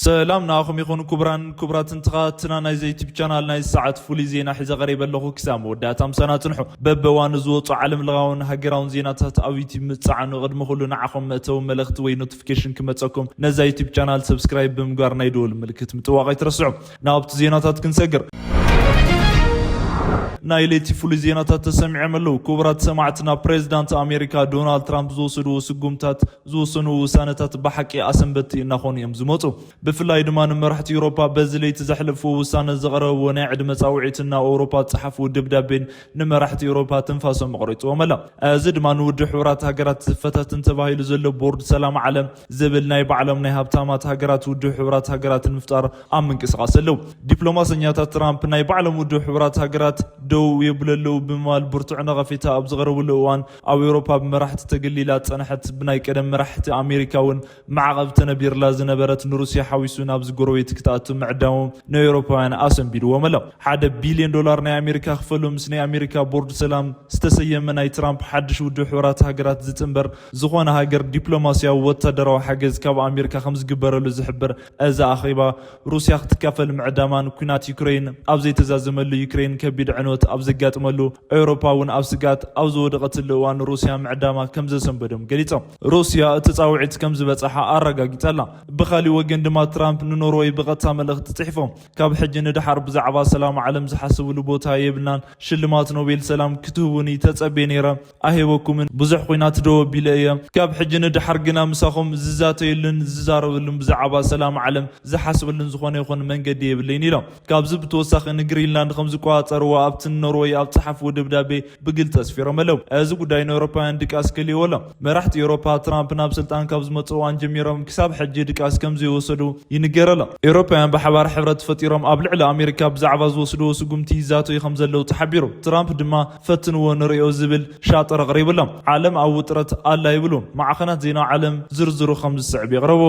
ሰላም ንኣኹም ይኹን ክቡራን ክቡራትን ተኸታተልና ናይዚ ዩቲብ ቻናል። ናይ ሰዓት ፍሉይ ዜና ሒዘ ቀሪበ ኣለኹ። ክሳብ መወዳእታ ምሳና ጽንሑ። በበዋኑ ዝወጹ ዓለም ለኻውን ሃገራውን ዜናታት ኣብ ዩቲብ ምጽዓኑ ቅድሚ ኩሉ ንዓኹም መእተዊ መልእኽቲ ወይ ኖቲፊኬሽን ክመጸኩም ነዛ ዩቲብ ቻናል ሰብስክራይብ ብምግባር ናይ ደወል ምልክት ምጥዋቕ ኣይትረስዑ። ናብቲ ዜናታት ክንሰግር። ናይ ለይቲ ፍሉይ ዜናታት ተሰሚዖም ኣለዉ። ክቡራት ሰማዕትና፣ ፕሬዚዳንት ኣሜሪካ ዶናልድ ትራምፕ ዝወሰድዎ ስጉምታት፣ ዝወሰኑ ውሳነታት ብሓቂ ኣሰንበቲ እናኾኑ እዮም ዝመፁ። ብፍላይ ድማ ንመራሕቲ ኤውሮፓ በዚ ለይቲ ዘሕለፍዎ ውሳነ፣ ዘቕረብዎ ናይ ዕድመ ፃውዒትን ናብ ኤውሮፓ ዝፀሓፍዎ ደብዳቤን ንመራሕቲ ኤውሮፓ ትንፋሶም ኣቑሪፅዎም ኣሎ። እዚ ድማ ንውድብ ሕቡራት ሃገራት ዝፈታትን ተባሂሉ ዘሎ ቦርድ ሰላም ዓለም ዝብል ናይ ባዕሎም ናይ ሃብታማት ሃገራት ውድብ ሕቡራት ሃገራት ንምፍጣር ኣብ ምንቅስቓስ ኣለዉ። ዲፕሎማሰኛታት ትራምፕ ናይ ባዕሎም ውድብ ሕቡራት ሃገራት ደው የብሉ ኣለዉ ብምባል ብርቱዕ ነቐፌታ ኣብ ዘቕረብሉ እዋን፣ ኣብ ኤውሮፓ ብመራሕቲ ተገሊላ ዝጸንሐት ብናይ ቀደም መራሕቲ ኣሜሪካ እውን ማዕቐብ ተነቢርላ ዝነበረት ንሩስያ ሓዊሱ ናብዚ ጎረቤት ክትኣቱ ምዕዳሞም ንኤውሮፓውያን ኣሰንቢድዎም ኣሎ። ሓደ ቢልዮን ዶላር ናይ ኣሜሪካ ክፈሉ ምስ ናይ ኣሜሪካ ቦርድ ሰላም ዝተሰየመ ናይ ትራምፕ ሓድሽ ውድብ ሕቡራት ሃገራት ዝጽንበር ዝኾነ ሃገር ዲፕሎማስያዊ ወታደራዊ ሓገዝ ካብ ኣሜሪካ ከም ዝግበረሉ ዝሕብር እዚ ኣኼባ፣ ሩስያ ክትካፈል ምዕዳማን ኲናት ዩክሬን ኣብ ዘይተዛዘመሉ ዩክሬን ከቢድ ዕንወት ኣብ ዘጋጥመሉ ኤውሮፓ እውን ኣብ ስግኣት ኣብ ዝወደቐትሉ እዋን ሩስያ ምዕዳማ ከም ዘሰንበዶም ገሊጾም። ሩስያ እቲ ጻውዒት ከም ዝበጽሓ ኣረጋጊጻ ኣላ። ብኻሊእ ወገን ድማ ትራምፕ ንኖርወይ ብቐጥታ መልእኽቲ ጽሒፎም። ካብ ሕጂ ንደሓር ብዛዕባ ሰላም ዓለም ዝሓስብሉ ቦታ የብልናን። ሽልማት ኖቤል ሰላም ክትህቡኒ ተጸብየ ነይረ። ኣሄበኩምን ብዙሕ ኲናት ደው ኣቢለ እየ። ካብ ሕጂ ንደሓር ግና ምሳኹም ዝዛተየሉን ዝዛረበሉን ብዛዕባ ሰላም ዓለም ዝሓስበሉን ዝኾነ ይኹን መንገዲ የብለይን ኢሎም። ካብዚ ብተወሳኺ ንግሪንላንድ ከም ዝቆጻጸርዎ ኣብቲ ንኖርወይ ኣብ ጸሓፍዎ ደብዳቤ ብግልጺ ኣስፊሮም ኣለዉ። እዚ ጉዳይ ንኤውሮፓውያን ድቃስ ከልእዎ ኣሎ። መራሕቲ ኤውሮፓ ትራምፕ ናብ ስልጣን ካብ ዝመጹ እዋን ጀሚሮም ክሳብ ሕጂ ድቃስ ከም ዘይወሰዱ ይንገር ኣሎ። ኤውሮፓውያን ብሓባር ሕብረት ፈጢሮም ኣብ ልዕሊ ኣሜሪካ ብዛዕባ ዝወስድዎ ስጉምቲ ይዛተዩ ከም ዘለዉ ተሓቢሩ። ትራምፕ ድማ ፈትንዎ ንርእዮ ዝብል ሻጥር ኣቕሪቡ ኣሎ። ዓለም ኣብ ውጥረት ኣላ ይብሉ ማዕኸናት ዜና ዓለም ዝርዝሩ ከም ዝስዕብ የቕርቡ።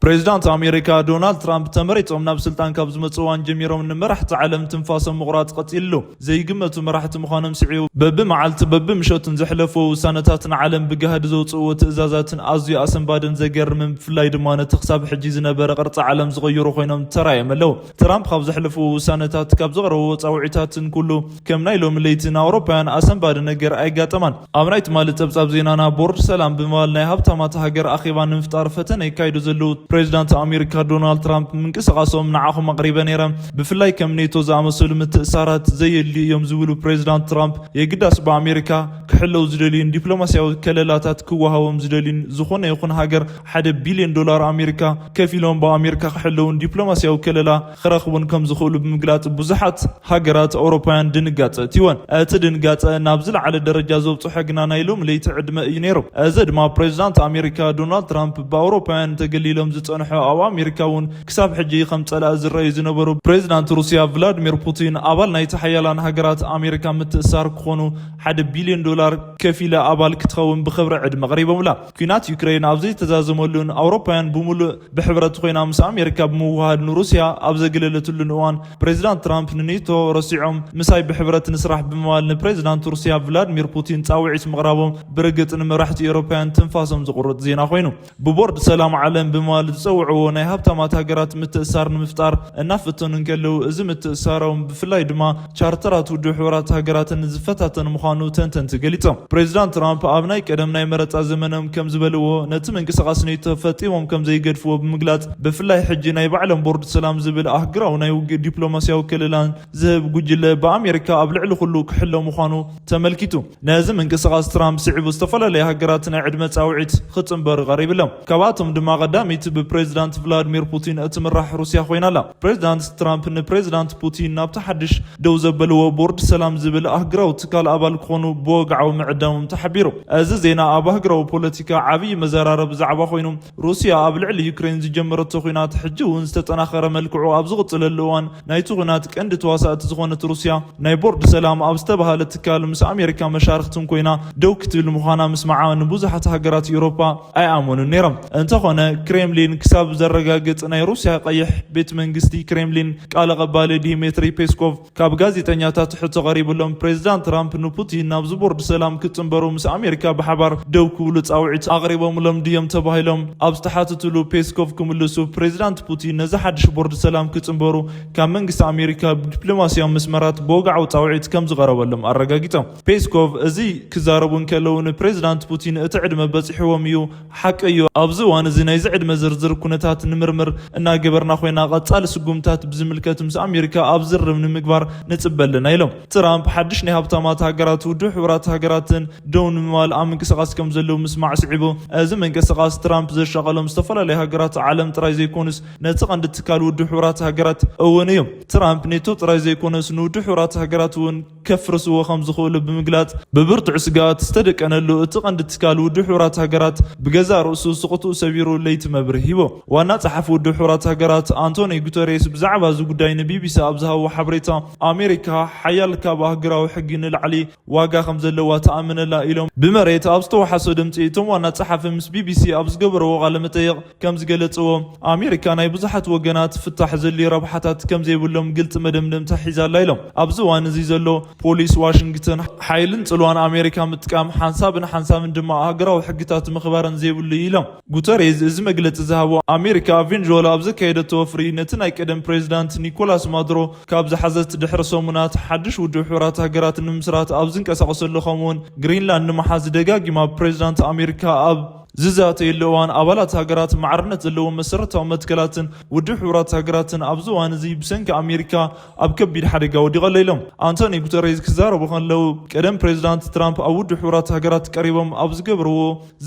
ፕሬዚዳንት ኣሜሪካ ዶናልድ ትራምፕ ተመሪጾም ናብ ስልጣን ካብ ዝመጹ እዋን ጀሚሮም ንመራሕቲ ዓለም ትንፋሶም ምቑራጽ ቀጺሉ ኣሎ። ዘይግመቱ መራሕቲ ምዃኖም ስዒቡ በብመዓልቲ በብምሸቱን ዘሕለፍዎ ውሳነታት ንዓለም ብጋህዲ ዘውጽእዎ ትእዛዛትን ኣዝዩ ኣሰንባድን ዘገርምን ብፍላይ ድማ ነቲ ክሳብ ሕጂ ዝነበረ ቅርጺ ዓለም ዝቐየሩ ኮይኖም ተራእዮም ኣለዉ። ትራምፕ ካብ ዘሕለፍዎ ውሳነታት ካብ ዘቕረብዎ ጻውዒታትን ኩሉ ከም ናይ ሎሚ ለይቲ ንኣውሮፓውያን ኣሰንባዲ ነገር ኣይጋጠማን። ኣብ ናይ ትማሊ ጸብጻብ ዜናና ቦርድ ሰላም ብምባል ናይ ሃብታማት ሃገር ኣኼባ ንምፍጣር ፈተነ የካይዱ ዘለዉ ፕሬዚዳንት ኣሜሪካ ዶናልድ ትራምፕ ምንቅስቓሶም ንዓኹም ኣቕሪበ ነይረ። ብፍላይ ከም ኔቶ ዝኣመሰሉ ምትእሳራት ዘየድልዩ እዮም ዝብሉ ፕሬዚዳንት ትራምፕ የግዳስ ብኣሜሪካ ክሕለው ዝደልዩን ዲፕሎማስያዊ ከለላታት ክወሃቦም ዝደልዩን ዝኾነ ይኹን ሃገር ሓደ ቢልዮን ዶላር ኣሜሪካ ከፊሎም ብኣሜሪካ ክሕለውን ዲፕሎማስያዊ ከለላ ክረኽቡን ከም ዝኽእሉ ብምግላጽ ብዙሓት ሃገራት ኣውሮፓውያን ድንጋጸ እትወን። እቲ ድንጋጸ ናብ ዝለዓለ ደረጃ ዘብጽሖ ግና ናይ ሎም ለይቲ ዕድመ እዩ ነይሩ። እዚ ድማ ፕሬዚዳንት ኣሜሪካ ዶናልድ ትራምፕ ብኣውሮፓውያን ተገሊሎም ዝጸንሑ ኣብ ኣሜሪካ እውን ክሳብ ሕጂ ከም ጸላኢ ዝረኣዩ ዝነበሩ ፕሬዚዳንት ሩስያ ቭላድሚር ፑቲን ኣባል ናይቲ ሓያላን ሃገራት ኣሜሪካ ምትእሳር ክኾኑ ሓደ ቢልዮን ዶላር ከፊለ ኣባል ክትኸውን ብኽብሪ ዕድመ ቀሪቦምላ። ኲናት ዩክሬን ኣብ ዘይተዛዘመሉን ኣውሮፓውያን ብምሉእ ብሕብረት ኮይና ምስ ኣሜሪካ ብምውሃድ ንሩስያ ኣብ ዘገለለትሉን እዋን ፕሬዚዳንት ትራምፕ ንኔቶ ረሲዖም ምሳይ ብሕብረት ንስራሕ ብምባል ንፕሬዚዳንት ሩስያ ቭላድሚር ፑቲን ጻውዒት ምቕራቦም ብርግጽ ንመራሕቲ ኤውሮፓውያን ትንፋሶም ዝቑርጥ ዜና ኮይኑ። ብቦርድ ሰላም ዓለም ብምባል ዝጸውዕዎ ናይ ሃብታማት ሃገራት ምትእሳር ንምፍጣር እናፈተኑ እንከለዉ፣ እዚ ምትእሳሮም ብፍላይ ድማ ቻርተራት ውድብ ሕቡራት ሃገራትን ዝፈታተን ምዃኑ ተንተንቲ ገሊጾም። ፕሬዚዳንት ትራምፕ ኣብ ናይ ቀደም ናይ መረጻ ዘመኖም ከም ዝበልዎ፣ ነቲ ምንቅስቓስ ኔቶ ፈጺሞም ከም ዘይገድፍዎ ብምግላጽ፣ ብፍላይ ሕጂ ናይ ባዕሎም ቦርድ ሰላም ዝብል ኣህግራዊ ናይ ውግእ ዲፕሎማስያዊ ከለላን ዝህብ ጉጅለ ብኣሜሪካ ኣብ ልዕሊ ኩሉ ክሕሎ ምዃኑ ተመልኪቱ። ነዚ ምንቅስቓስ ትራምፕ ስዒቡ ዝተፈላለዩ ሃገራት ናይ ዕድመ ጻውዒት ክጽንበሩ ቀሪብሎም። ካብኣቶም ድማ ቀዳመይቲ ብፕሬዚዳንት ቭላድሚር ፑቲን እትምራሕ ሩስያ ኮይና ኣላ። ፕሬዚዳንት ትራምፕ ንፕሬዚዳንት ፑቲን ናብቲ ሓድሽ ደው ዘበልዎ ቦርድ ሰላም ዝብል ኣህግራዊ ትካል ኣባል ክኾኑ ብወግዓዊ ምዕዳሞም ተሓቢሩ። እዚ ዜና ኣብ ኣህግራዊ ፖለቲካ ዓብዪ መዘራረቢ ዛዕባ ኮይኑ፣ ሩስያ ኣብ ልዕሊ ዩክሬን ዝጀመረቶ ኲናት ሕጂ እውን ዝተጠናኸረ መልክዑ ኣብ ዝቕጽለሉ እዋን፣ ናይቲ ኲናት ቀንዲ ተዋሳእቲ ዝኾነት ሩስያ ናይ ቦርድ ሰላም ኣብ ዝተባህለ ትካል ምስ ኣሜሪካ መሻርክትን ኮይና ደው ክትብል ምዃና ምስማዓ ንብዙሓት ሃገራት ኤውሮፓ ኣይኣመኑን ነይሮም። እንተኾነ ክሬምሊን ክሳብ ዘረጋግጽ፣ ናይ ሩስያ ቀይሕ ቤት መንግስቲ ክሬምሊን ቃል ኣቐባሊ ዲሜትሪ ፔስኮቭ ካብ ጋዜጠኛታት ሕቶ ቀሪብሎም፣ ፕሬዚዳንት ትራምፕ ንፑቲን ናብዚ ቦርድ ሰላም ክጽንበሩ ምስ ኣሜሪካ ብሓባር ደው ክብሉ ጻውዒት ኣቕሪቦምሎም ድዮም ተባሂሎም ኣብ ዝተሓተትሉ፣ ፔስኮቭ ክምልሱ፣ ፕሬዚዳንት ፑቲን ነዚ ሓድሽ ቦርድ ሰላም ክጽንበሩ ካብ መንግስቲ ኣሜሪካ ብዲፕሎማስያዊ መስመራት ብወግዓዊ ጻውዒት ከም ዝቐረበሎም ኣረጋጊጾም። ፔስኮቭ እዚ ክዛረቡ እንከለዉ፣ ንፕሬዚዳንት ፑቲን እቲ ዕድመ በጺሕዎም እዩ፣ ሓቂ እዩ። ኣብዚ እዋን እዚ ናይዚ ዕድመ ዝርዝር ኩነታት ንምርምር እናገበርና ኮይና፣ ቀጻሊ ስጉምታት ብዝምልከት ምስ ኣሜሪካ ኣብ ዝርርብ ንምግባር ንጽበ ኣለና ኢሎም። ትራምፕ ሓድሽ ናይ ሃብታማት ሃገራት ውድብ ሕቡራት ሃገራትን ደው ንምባል ኣብ ምንቅስቓስ ከም ዘለዉ ምስማዕ ስዒቡ፣ እዚ ምንቅስቓስ ትራምፕ ዘሻቐሎም ዝተፈላለዩ ሃገራት ዓለም ጥራይ ዘይኮኑስ ነቲ ቀንዲ ትካል ውድብ ሕቡራት ሃገራት እውን እዩ። ትራምፕ ኔቶ ጥራይ ዘይኮነስ ንውድብ ሕቡራት ሃገራት እውን ከፍርስዎ ከም ዝኽእሉ ብምግላጽ፣ ብብርቱዕ ስግኣት ዝተደቀነሉ እቲ ቀንዲ ትካል ውድብ ሕቡራት ሃገራት ብገዛእ ርእሱ ስቕትኡ ሰቢሩ ለይቲ መብርሂ ሂቦ። ዋና ጸሓፊ ውድብ ሕቡራት ሃገራት ኣንቶኒ ጉተሬስ ብዛዕባ እዚ ጉዳይ ንቢቢሲ ኣብ ዝሃቦ ሓበሬታ፣ ኣሜሪካ ሓያል ካብ ኣህጉራዊ ሕጊ ንላዕሊ ዋጋ ከም ዘለዋ ትኣምነላ ኢሎም። ብመሬት ኣብ ዝተወሓሶ ድምጺ እቶም ዋና ጸሓፊ ምስ ቢቢሲ ኣብ ዝገበርዎ ቃለ መጠይቕ ከም ዝገለጽዎ፣ ኣሜሪካ ናይ ብዙሓት ወገናት ፍታሕ ዘድልዩ ረብሓታት ከም ዘይብሎም ግልጺ መደምደምታ ሒዛ ኣላ ኢሎም። ኣብዚ እዋን እዚ ዘሎ ፖሊስ ዋሽንግተን ሓይልን ጽልዋን ኣሜሪካ ምጥቃም ሓንሳብን ሓንሳብን ድማ ሃገራዊ ሕግታት ምኽባርን ዘይብሉ እዩ ኢሎም። ጉተሬዝ እዚ መግለጺ ዝሃቦ፣ ኣሜሪካ ኣብ ቬንዙዌላ ኣብ ዘካየደቶ ወፍሪ ነቲ ናይ ቀደም ፕሬዚዳንት ኒኮላስ ማዱሮ ካብ ዝሓዘት ድሕሪ ሰሙናት፣ ሓድሽ ውድብ ሕቡራት ሃገራት ንምስራት ኣብ ዝንቀሳቐሰሉ፣ ከምኡውን ግሪንላንድ ንምሓዝ ደጋጊማ ፕሬዚዳንት ኣሜሪካ ኣብ ዝዛተየሉ እዋን፣ ኣባላት ሃገራት ማዕርነት ዘለዎም መሰረታዊ መትከላትን ውድብ ሕቡራት ሃገራትን ኣብዚ እዋን እዚ ብሰንኪ ኣሜሪካ ኣብ ከቢድ ሓደጋ ወዲቑ ኣሎ ኢሎም። ኣንቶኒ ጉተሬዝ ክዛረቡ ከለዉ፣ ቀደም ፕሬዚዳንት ትራምፕ ኣብ ውድብ ሕቡራት ሃገራት ቀሪቦም ኣብ ዝገበርዎ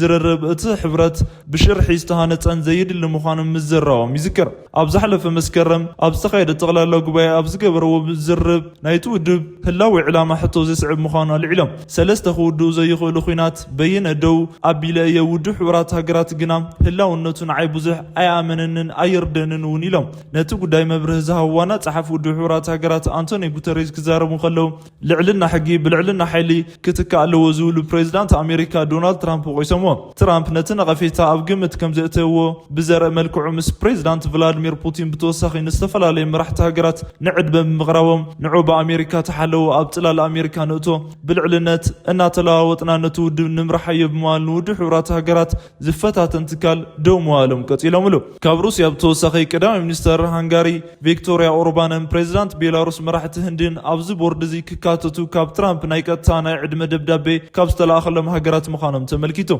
ዝርርብ፣ እቲ ሕብረት ብሽርሒ ዝተሃነጸን ዘየድሊ ምዃኑ ምዝራቦም ይዝከር። ኣብ ዝሓለፈ መስከረም ኣብ ዝተኻየደ ጠቕላላ ጉባኤ ኣብ ዝገበርዎ ዝርርብ፣ ናይቲ ውድብ ህላዌ ዕላማ ሕቶ ዘስዕብ ምዃኑ ኣልዒሎም። ሰለስተ ክውድኡ ዘይኽእሉ ኲናት በይነ ደው ኣቢለ እየ፣ ውድብ ሕቡራት ሃገራት ግና ህላውነቱ ንዓይ ብዙሕ ኣይኣመነንን ኣይርደንን እውን ኢሎም። ነቲ ጉዳይ መብርሂ ዝሃቡ ዋና ጸሓፊ ውድብ ሕቡራት ሃገራት ኣንቶኒ ጉተሬዝ ክዛረቡ ከለዉ፣ ልዕልና ሕጊ ብልዕልና ሓይሊ ክትካእ ኣለዎ ዝብሉ ፕሬዚዳንት ኣሜሪካ ዶናልድ ትራምፕ ወቒሶምዎ። ትራምፕ ነቲ ነቐፌታ ኣብ ግምት ከም ዘእተዎ ብዘርኢ መልክዑ፣ ምስ ፕሬዚዳንት ቭላድሚር ፑቲን ብተወሳኺ ንዝተፈላለዩ መራሕቲ ሃገራት ንዕድመ ብምቕራቦም፣ ንዑ ብኣሜሪካ ተሓለዉ፣ ኣብ ጽላል ኣሜሪካ ንእቶ፣ ብልዕልነት እናተለዋወጥና ነቲ ውድብ ንምርሓዮ ብምባል፣ ንውድብ ሕቡራት ሃገራት ዝፈታተን ትካል ደው ምባሎም ቀጺሎምሉ። ካብ ሩስያ ብተወሳኺ፣ ቀዳማይ ሚኒስተር ሃንጋሪ ቪክቶሪያ ኦርባንን ፕሬዚዳንት ቤላሩስ መራሕቲ ህንድን ኣብዚ ቦርድ እዚ ክካተቱ ካብ ትራምፕ ናይ ቀጥታ ናይ ዕድመ ደብዳቤ ካብ ዝተለኣኸሎም ሃገራት ምዃኖም ተመልኪቱ።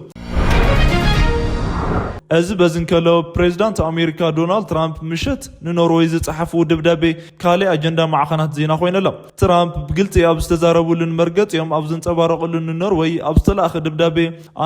እዚ በዚ እንከሎ፣ ፕሬዚዳንት ኣሜሪካ ዶናልድ ትራምፕ ምሸት ንኖርወይ ዝጸሓፍዎ ደብዳቤ ካልእ ኣጀንዳ ማዕኸናት ዜና ኮይነሎም። ትራምፕ ብግልጺ ኣብ ዝተዛረቡሉን መርገጺኦም ኣብ ዘንጸባረቑሉን፣ ንኖርወይ ኣብ ዝተላእኸ ደብዳቤ፣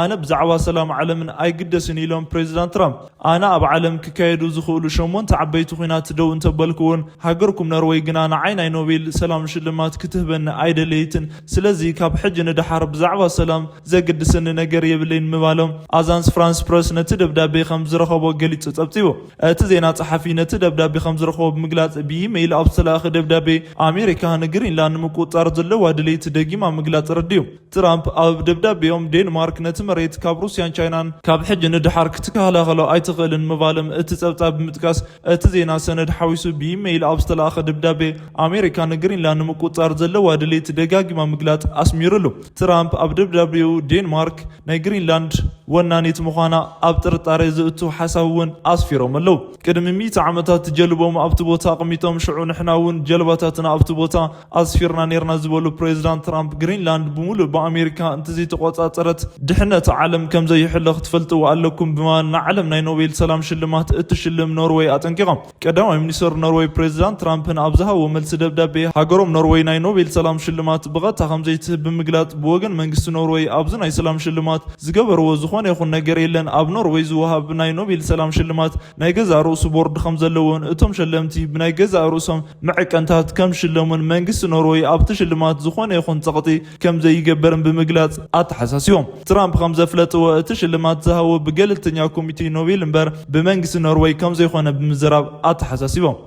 ኣነ ብዛዕባ ሰላም ዓለምን ኣይግደስን ኢሎም ፕሬዚዳንት ትራምፕ። ኣነ ኣብ ዓለም ክካየዱ ዝኽእሉ ሸሞንተ ዓበይቲ ኲናት ደው እንተበልኩ እውን፣ ሃገርኩም ኖርወይ ግና ንዓይ ናይ ኖቤል ሰላም ሽልማት ክትህበኒ ኣይደለየትን። ስለዚ ካብ ሕጂ ንደሓር ብዛዕባ ሰላም ዘግድሰኒ ነገር የብለይን ምባሎም ኣዛንስ ፍራንስ ፕረስ ነቲ ደብዳቤ ከም ዝረኸቦ ገሊጹ ጸብጺቡ። እቲ ዜና ጸሓፊ ነቲ ደብዳቤ ከም ዝረኸቦ ብምግላጽ፣ ብኢሜይል ኣብ ዝተላእኸ ደብዳቤ ኣሜሪካ ንግሪንላንድ ንምቁጽጻር ዘለዋ ድሌት ደጊማ ምግላጽ ረድዩ። ትራምፕ ኣብ ደብዳቤኦም፣ ዴንማርክ ነቲ መሬት ካብ ሩስያን ቻይናን ካብ ሕጂ ንደሓር ክትከላኸሎ ኣይትኽእልን ምባሎም እቲ ጸብጻብ ብምጥቃስ፣ እቲ ዜና ሰነድ ሓዊሱ ብኢሜይል ኣብ ዝተላእኸ ደብዳቤ፣ ኣሜሪካ ንግሪንላንድ ንምቁጽጻር ዘለዋ ድሌት ደጋጊማ ምግላጽ ኣስሚሩሉ። ትራምፕ ኣብ ደብዳቤኡ፣ ዴንማርክ ናይ ግሪንላንድ ወናኒት ምዃና ኣብ ጥርጣሬ ዘእቱ ሓሳብ እውን ኣስፊሮም ኣለዉ። ቅድሚ ሚእቲ ዓመታት ጀልቦም ኣብቲ ቦታ ኣቕሚጦም፣ ሽዑ ንሕና እውን ጀልባታትና ኣብቲ ቦታ ኣስፊርና ኔርና ዝበሉ ፕሬዚዳንት ትራምፕ፣ ግሪንላንድ ብምሉእ ብኣሜሪካ እንተዘይተቆጻጸረት፣ ድሕነት ዓለም ከም ዘይሕሎ ክትፈልጥዎ ኣለኩም ብምባል፣ ንዓለም ናይ ኖቤል ሰላም ሽልማት እትሽልም ኖርወይ ኣጠንቂቖም። ቀዳማይ ሚኒስትር ኖርወይ ፕሬዚዳንት ትራምፕን ኣብ ዝሃቦ መልሲ ደብዳቤ፣ ሃገሮም ኖርወይ ናይ ኖቤል ሰላም ሽልማት ብቐጥታ ከም ዘይትህብ ብምግላጽ፣ ብወገን መንግስቲ ኖርወይ ኣብዚ ናይ ሰላም ሽልማት ዝገበርዎ ዝኾነ ይኹን ነገር የለን። ኣብ ኖርወይ ዝወሃብ ናይ ኖቤል ሰላም ሽልማት ናይ ገዛእ ርእሱ ቦርድ ከም ዘለዎን፣ እቶም ሸለምቲ ብናይ ገዛእ ርእሶም መዐቀንታት ከም ዝሽለሙን፣ መንግስቲ ኖርወይ ኣብቲ ሽልማት ዝኾነ ይኹን ጸቕጢ ከም ዘይገብርን ብምግላጽ ኣተሓሳሲቦም። ትራምፕ ከም ዘፍለጥዎ፣ እቲ ሽልማት ዝሃቦ ብገለልተኛ ኮሚቴ ኖቤል እምበር ብመንግስቲ ኖርወይ ከም ዘይኮነ ብምዝራብ ኣተሓሳሲቦም።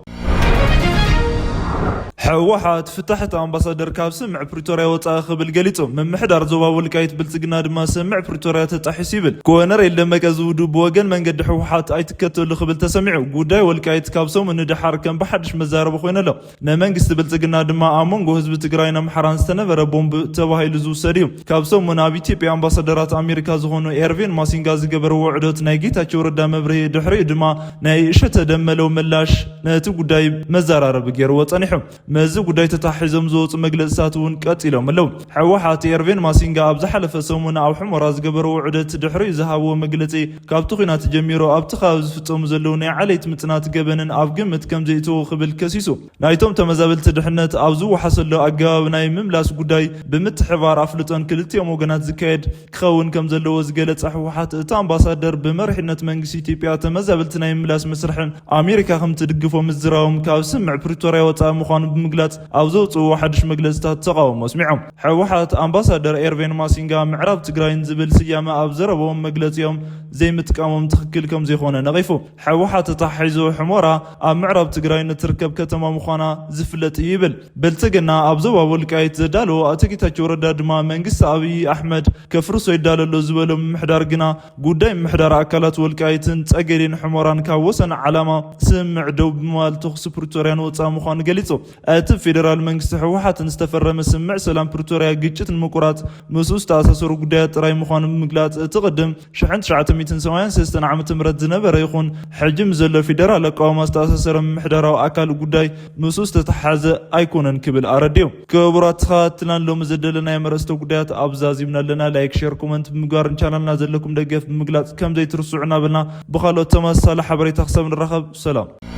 ህወሓት ፍታሕ እቲ ኣምባሳደር ካብ ስምምዕ ፕሪቶርያ ወፃኢ ክብል ገሊፁ። ምምሕዳር ዞባ ወልቃይት ብልፅግና ድማ ስምምዕ ፕሪቶርያ ተጣሒሱ ይብል። ኮነሬል ደመቀ ዝውዱ ብወገን መንገዲ ህወሓት ኣይትከተሉ ክብል ተሰሚዑ። ጉዳይ ወልቃይት ካብ ሰሙን ንደሓር ከም ብሓድሽ መዛረቢ ኮይኑ ኣሎ። ንመንግስቲ ብልፅግና ድማ ኣብ መንጎ ህዝቢ ትግራይን ኣምሓራን ዝተነበረ ቦምብ ተባሂሉ ዝውሰድ እዩ። ካብ ሰሙን ኣብ ኢትዮጵያ ኣምባሳደራት ኣሜሪካ ዝኾኑ ኤርቪን ማሲንጋ ዝገበርዎ ውዕደት ናይ ጌታቸው ረዳ መብርሂ ድሕሪኡ ድማ ናይ እሸተ ደመለው ምላሽ ነቲ ጉዳይ መዘራረቢ ገይርዎ ጸኒሑ። መዚ ጉዳይ ተታሒዞም ዝወፁ መግለፅታት እውን ቀፂሎም ኣለዉ። ህወሓት ኤርቬን ማሲንጋ ኣብ ዝሓለፈ ሰሙን ኣብ ሑመራ ዝገበርዎ ውዕደት ድሕሪኡ ዝሃብዎ መግለፂ ካብቲ ኲናት ጀሚሩ ኣብቲ ከባቢ ዝፍፀሙ ዘለዉ ናይ ዓሌት ምፅናት ገበንን ኣብ ግምት ከም ዘይእትዎ ክብል ከሲሱ። ናይቶም ተመዛበልቲ ድሕነት ኣብ ዝወሓሰሉ ኣገባብ ናይ ምምላስ ጉዳይ ብምትሕባር ኣፍልጦን ክልቲኦም ወገናት ዝካየድ ክኸውን ከም ዘለዎ ዝገለጸ ህወሓት፣ እቲ ኣምባሳደር ብመሪሕነት መንግስቲ ኢትዮጵያ ተመዛበልቲ ናይ ምምላስ መስርሕን ኣሜሪካ ከም ትድግፎ ምዝራቦም ካብ ስምምዕ ፕሪቶርያ ወጻኢ ምዃኑ ብምግላጽ ኣብ ዘውፅእዎ ሓድሽ መግለጽታት ተቃውሞ ኣስሚዖም። ህወሓት ኣምባሳደር ኤርቬን ማሲንጋ ምዕራብ ትግራይን ዝብል ስያመ ኣብ ዘረብኦም መግለጺኦም ዘይምጥቃሞም ትኽክል ከም ዘይኮነ ነቒፉ። ህወሓት ተታሒዙ ሑመራ ኣብ ምዕራብ ትግራይ ንትርከብ ከተማ ምዃና ዝፍለጥ እዩ ይብል። ብልጽግና ኣብ ዞባ ወልቃይት ዘዳለዎ ኣቶ ጌታቸው ረዳ ድማ መንግስቲ ኣብይ ኣሕመድ ከፍርሶ ይዳሎ ኣሎ ዝበሎ ምምሕዳር ግና ጉዳይ ምምሕዳር ኣካላት ወልቃይትን ጸገዴን ሑመራን ካብ ወሰን ዓላማ ስምምዕ ደው ብምባል ተኹሲ ፕሪቶርያ ንወጻኢ ምዃኑ ገሊጹ። እቲ ፌደራል መንግስቲ ህወሓትን ዝተፈረመ ስምምዕ ሰላም ፕሪቶርያ ግጭት ንምቁራጽ ምስኡ ዝተኣሳሰሩ ጉዳያት ጥራይ ምዃኑ ብምግላጽ እቲ ቅድም ሽሕን ትሽዓተ ሚእትን ሰማንያን ሰለስተን ዓመተ ምህረት ዝነበረ ይኹን ሕጂ ምስ ዘሎ ፌደራል ኣቃውማ ዝተኣሳሰረ ምምሕዳራዊ ኣካል ጉዳይ ምስኡ ዝተተሓሓዘ ኣይኮነን ክብል ኣረዲኡ። ክቡራት ተኸታተልትና ሎሚ ዘደለናዮም ኣርእስተ ጉዳያት ኣብዚ ዛዚምና ኣለና። ላይክ፣ ሼር፣ ኮመንት ብምግባርን ቻናልና ዘለኩም ደገፍ ብምግላጽ ከም ዘይትርስዑ እናበልና ብኻልኦት ተመሳሳሊ ሓበሬታ ክሳብ ንራኸብ ሰላም።